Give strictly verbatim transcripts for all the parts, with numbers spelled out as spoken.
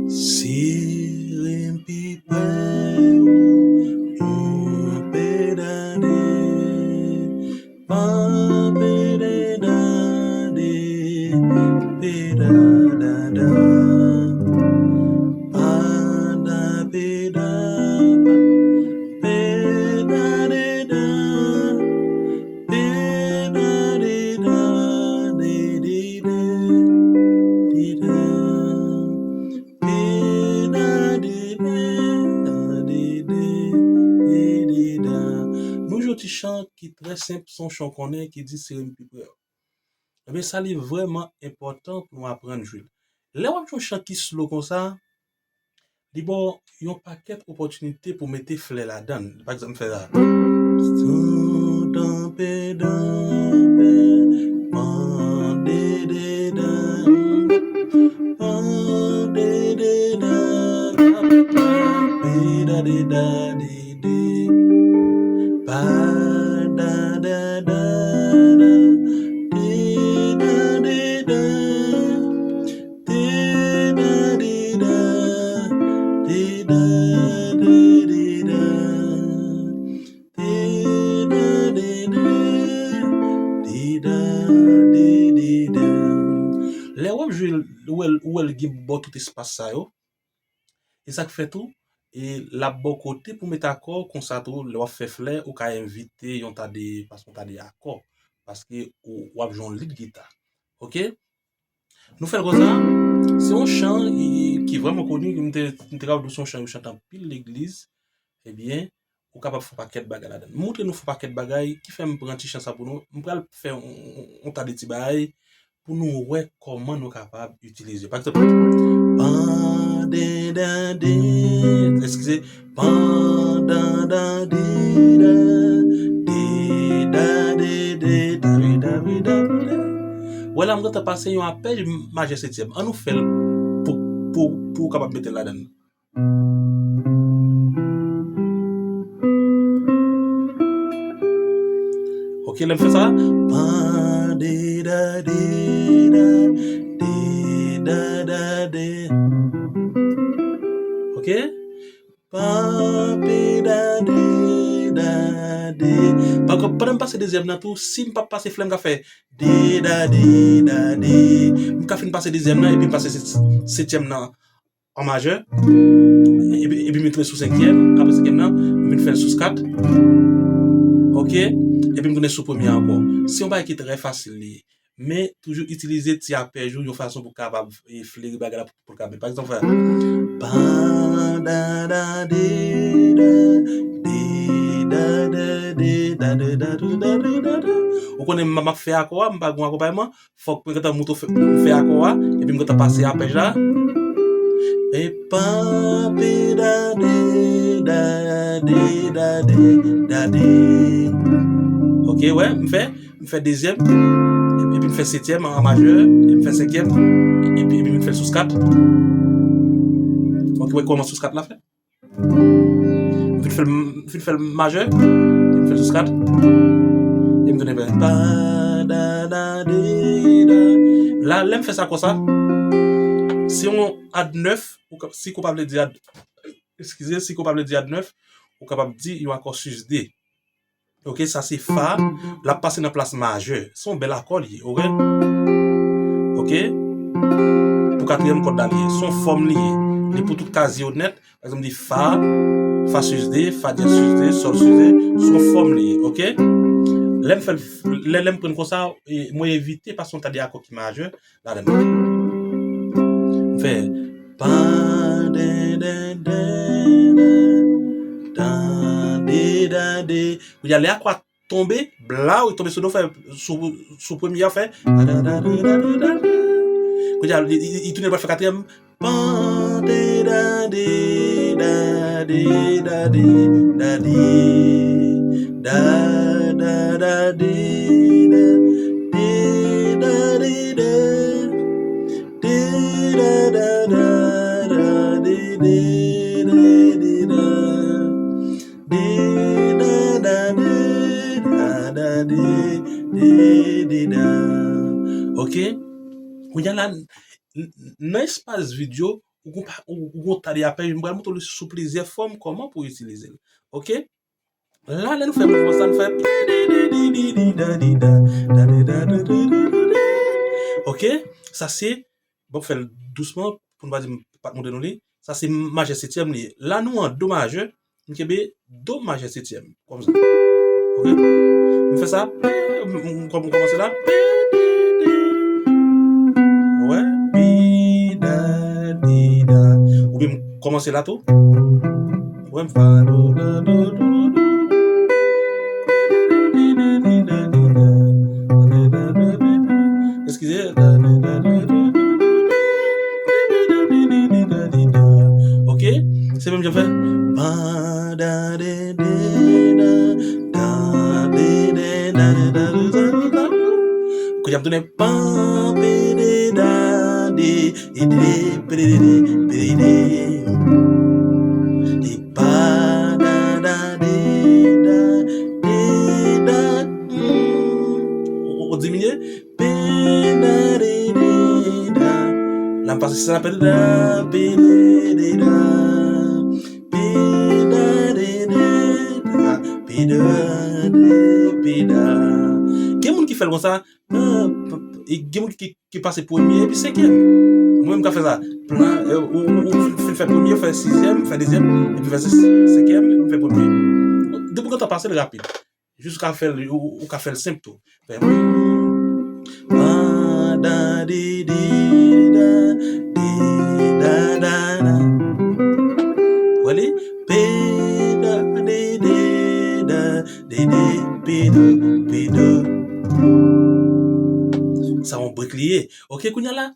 Sere m pi prè ou, on pe dade, pa pe dade, pe dadada, pa da pe da, pe dade da, pe dade da, de de de, de da. Nou jwe yon ti chan ki trè senp, se yon chan w konnen ki di sere m pi prè w. Ebyen, sa li vrèman enpòtan pou nou aprann jwe l. Lè w ap jwe yon chan ki slow konsa, li ba w yon pakèt opòtinite pou mete flè ladan l. Pa egzanp, m fè sa. Tan, tan, pe, dan, pe, pan, de, de, dan, pan, de, de, dan, pe, da, de, da, de, de, pa, da, da, da, da, de, da, de, da. Di da di da, di da di di da, di da di di, di da di di da. Lè w ap jwe l, ou wè l, ou wè l gen bò tout espas sa yo. E sa k fè tou, e l ap ba w kote pou met akò, konsa tou, lè w ap fè flè, ou ka envite yon ta de, paske yon ta de akò. Paske ou, w ap jwe yon lead gita. Oke? Nou fè l konsa. Se yon chan ki, ki vrèman koni, m te, m te kapab di w se yon chan yo chante anpil legliz. Ebyen, ou kapab fè yon pakèt bagay ladan l. M montre nou fè yon pakèt bagay, ki fè m pran ti chan sa pou nou. M pral fè yon, yon, yon ta de ti bagay pou nou wè kòman nou kapab itilize. Pa egzanp, pandan de, eskize, pandan dan di da, di da di di da di da di da di da. Wè la, m gentan pase yon apèj majè setyèm. An nou fè l pou, pou, pou w kapab mete l ladan l. Oke, lè m fè sa, pan, de, da, de, da, de, da, da, de. Oke? Pa, pe, da, de, da, de. Pa kont, pandan m pase dezyèm nan tou, si m pa pase flè, m ka fè de, da, de, da, de. M ka fin pase dezyèm nan, epi m pase set-, setyèm nan an majè. Epi, epi m vin tounen sou senkyèm, apre senkyèm nan, m vin fè l sou kat. Oke? Epi m tounen sou premye ankò. Se yon bagay ki trè fasil li ye. Men, toujou itilize ti apèj ou yon fason pou kapab, e, fleri bagay la pou, pou l ka byen. Pa egzanp, fè, pa, da, da, de, da, de, da, da, de, da, de, da, de, da, de, da, de. Ou konnen m, m ap fè akò a, m pa gen akonpayman. Fòk mwen gentan moutre w fè, m fè akò a, epi m gentan pase apèj la. E pa, pe, da, de, da, de, da, de, da, de. Oke, wè, m fè, m fè dezyèm, epi m fè setyèm an majè, epi m fè senkyèm, epi, epi m fè l sou kat. Oke, wè kòman sou kat la fèt. M fin fè l, m fin fè l majè, m fè l sou kat. E m tounen fè pa, da, da, de, da. La, lè m fè sa konsa, se yon ad nèf, ou ka, si konpa vle di ad, eskize, si konpa vle di ad nèf, ou kapab di yon akò sis de. Oke, sa se fa, l ap pase nan plas majè. Se yon bèl akò li ye, oke? Oke? Pou katriyèm kòd la li ye. Se yon fòm li ye. Li pou tout kazye yo nèt. Pa egzanp, m di fa, fa sis de, fa dyèz sis de, sòl sis de. Se yon fòm li ye, oke? Lè m fè l, lè, lè m pran l konsa, e, mwen evite pase yon ta de akò ki majè ladan l. M fè pa, de, de, de, de, dan, de, da, de. Kounye a, lè akò a tonbe, blaw, li tonbe sou do, fè sou, sou premye a, fè. Kounye a, li, li, li tounen, l pral fè katriyèm. Pa, de, da, de, da, de, da, de, da, de, da, da, da, de, da, de, da, de, da. Di da da da da, di di di di da. Di da da di da, da di di di da. Oke? Kounye a la, n-, n-, nan espas vid yo, ou gon pa- ou ou gon ta de apèj, m pral montre w sou plizyè fòm kòman pou w itilize l. Oke? La, lè nou fè mouvman sa, nou fè. Oke? Sa se, bon, fè l dousman pou nou pa di m pa t montre nou li. Sa se majè setyèm li ye. La, nou an do majè, m kenbe do majè setyèm, kòmsa. Oke? M fè sa, m, m, m kòmanse la. Wè? Pi, da, di, da. Oubyen m kòmanse la tou. Wè, m fa do, do, do, do, do, do. Eskize. Ok? Se menm jan fè. Ban, da, de, de, da, da, de, de, da, de, da, de, da, de, da. Kounye a m tounen. Ban, pe, de, da, de, e, de, de, pe, de, de, de, pe, de, de. E pa, da, da, de, da, de, da, mm. Ou, ou diminye. Pe, da, de, de, da. La m pase sa, pe, da, pe, de, de, da. Pe, da, de, de, da. Pe, da, de, pe, da. Gen moun ki fè l konsa. E gen moun ki, ki pase premye epi senkyèm. Mwen, m ka fè sa. Plan, e, ou, ou, ou fin, fin fè premye, fè sizyèm, fè dezyèm, epi fè senkyèm, epi fè premye. Depi w gentan pase l rapid. Jis ou ka fè l, ou, ou ka fè l senp tou. Fè pa, da, di, di, da, di, da, da, da. Ou wè li? Pe, da, di, di, da, di, di, pi, do, pi, do. Sa yon brik li ye. Ok, kounye a la,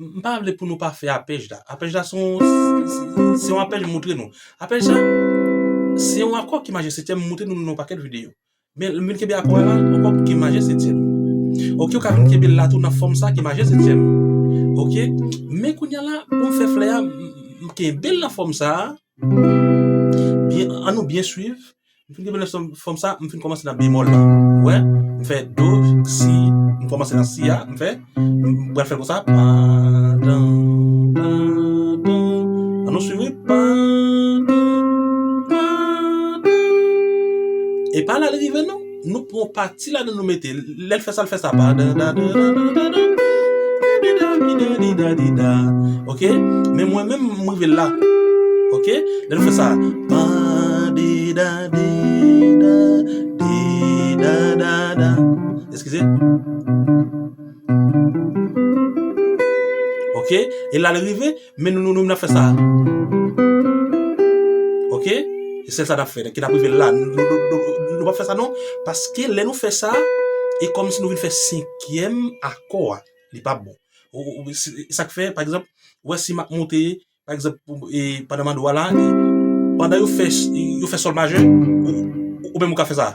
m m pa vle pou nou pa fè apèj la. Apèj la se yon, se, se yon apèj m montre nou. Apèj la, se yon akò ki majè setyèm, m montre nou nan yon pakèt videyo. Men, m vin kenbe akò a la, ankò ki majè setyèm. Ok, ou ka vin kenbe l la tou nan fòm sa ki majè setyèm. Ok, men kounye a la, pou m fè flè a, m, m, m kenbe l nan fòm sa a. Byen, ann nou byen swiv. M fin kenbe nan fòm sa, m fin kòmanse nan bemòl la. Ou wè? M fè do, si, m kòmanse nan si a, m fè, m pral fè l konsa. Pa, dan, pa, dan. Ann nou swiv, wi. Pa, dan, pa, dan. E pa la l rive, non. Nou pran yon pati ladan nou mete. Lè l fè sa, l fè sa. Pa, dan, dan, dan, dan, dan, dan, dan. Di, da, di, da, di, da, di, da. Ok? Men mwen menm, m rive la. Ok? Lè nou fè sa. Pa, di, da, di, da, di, da, da, da. Eskize. Ok? E la l rive, men nou, nou, nou, nou fè sa. Ok? E sèl sa n ap fè, ki n ap rive la. Nou, nou, nou, nou, nou p ap fè sa non. Paske lè nou fè sa, e kòmsi nou vin fè senkyèm akò a. Li p ap bon. Ou, ou, ou, si- sa k fè, pa egzanp, ou wè si m ap monte, pa egzanp, e, pandan m an do a la, e, pandan yo fè, yo fè sòl majè, ou, ou menm ou ka fè sa.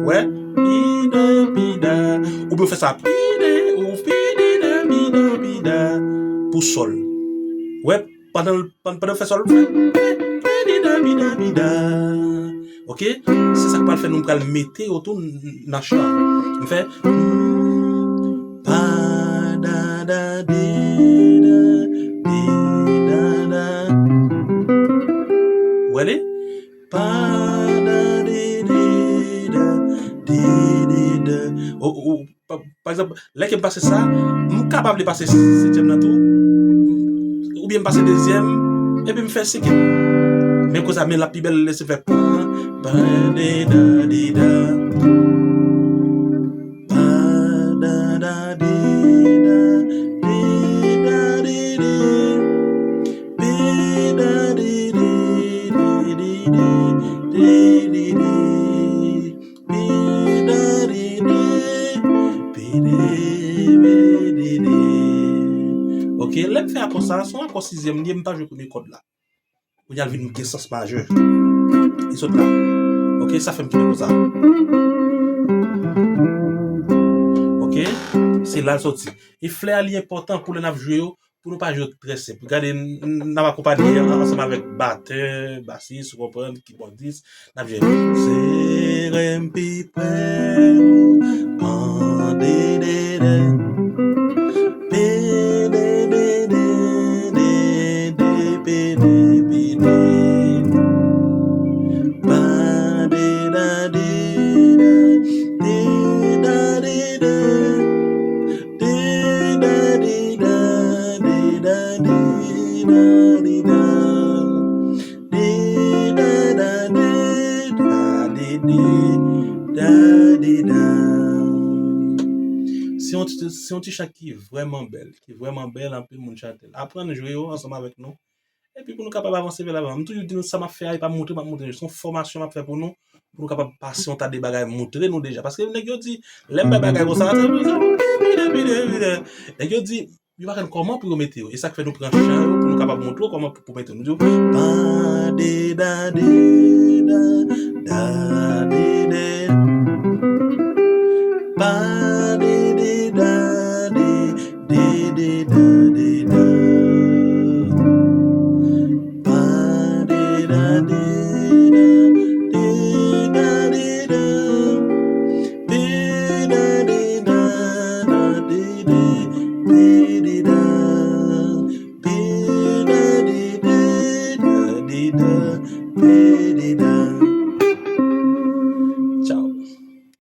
Wè? Pi, da, pi, da. Oubyen ou fè sa. Pi, de, ou, pi, de, da, pi, da, pi, da. Pou sòl. Wè? Pandan, pandan, pandan w fè sòl, w fè pe, pe, di, da, pi, da, pi, da. Ok? Se sa k pral fè nou pral mete yo tou n- nan chan. M fè mm, pa, da, da, di, da, di, da, da. Ou wè li? Pa, da, di, di, da, di, di, da. Ou, ou, Pa, pa egzanp, lè ke m pase sa, m kapab li pase setyèm nan tou. Oubyen m pase dezyèm, epi m fè senkyèm. Men konsa, men l ap pi bèl lè se fè pa, pa, de, da, di, da. Pa, da, da, di, da, di, da, di, di. Pi, da, di, di, di, di, di, di, di, di. Pi, da, di, di, pi, di, pi, di, di. Ok, lè m fè akò sa, se yon akò sizyèm li ye, m pa jwe premye kòd la. Kounye a l vin gen sans majè. Li sot la. Ok, sa fè m tounen konsa. Ok, se la l soti. E flè a li enpòtan pou lè n ap jwe yo, pou nou pa jwe yo trè senp. Gade, n- n- n ap akonpanye an- ansanm avèk batè, basis, ou konprann, kibòdis, n ap jwe. Se rè m pi prè ou, an de de de, pe de de de de, da, di, da. Di, da, da, di, da, di, di, da, di, da. Se yon ti, se yon ti chan ki vrèman bèl, ki vrèman bèl, anpil moun chante l. Aprann jwe yo ansanm avèk nou. Epi pou nou kapab avanse vè lavan. M toujou di nou sa m ap fè a, e pa montre m ap montre nou. Se yon fòmasyon m ap fè pou nou, pou nou kapab pase yon ta de bagay, montre nou deja. Paske nèg yo di, lè m bay bagay konsa, nèg yo di, yo pa konn kòman pou yo mete yo. E sa k fè nou pran chan yo, pou nou kapab montre w kòman pou, pou mete yo. Nou di, pa de da de da, da de de. Pa de de da de, de de da de da. Pa de da de da, de da de da. Pe da de da, da de de, pe de da. Pe da de de, da de da.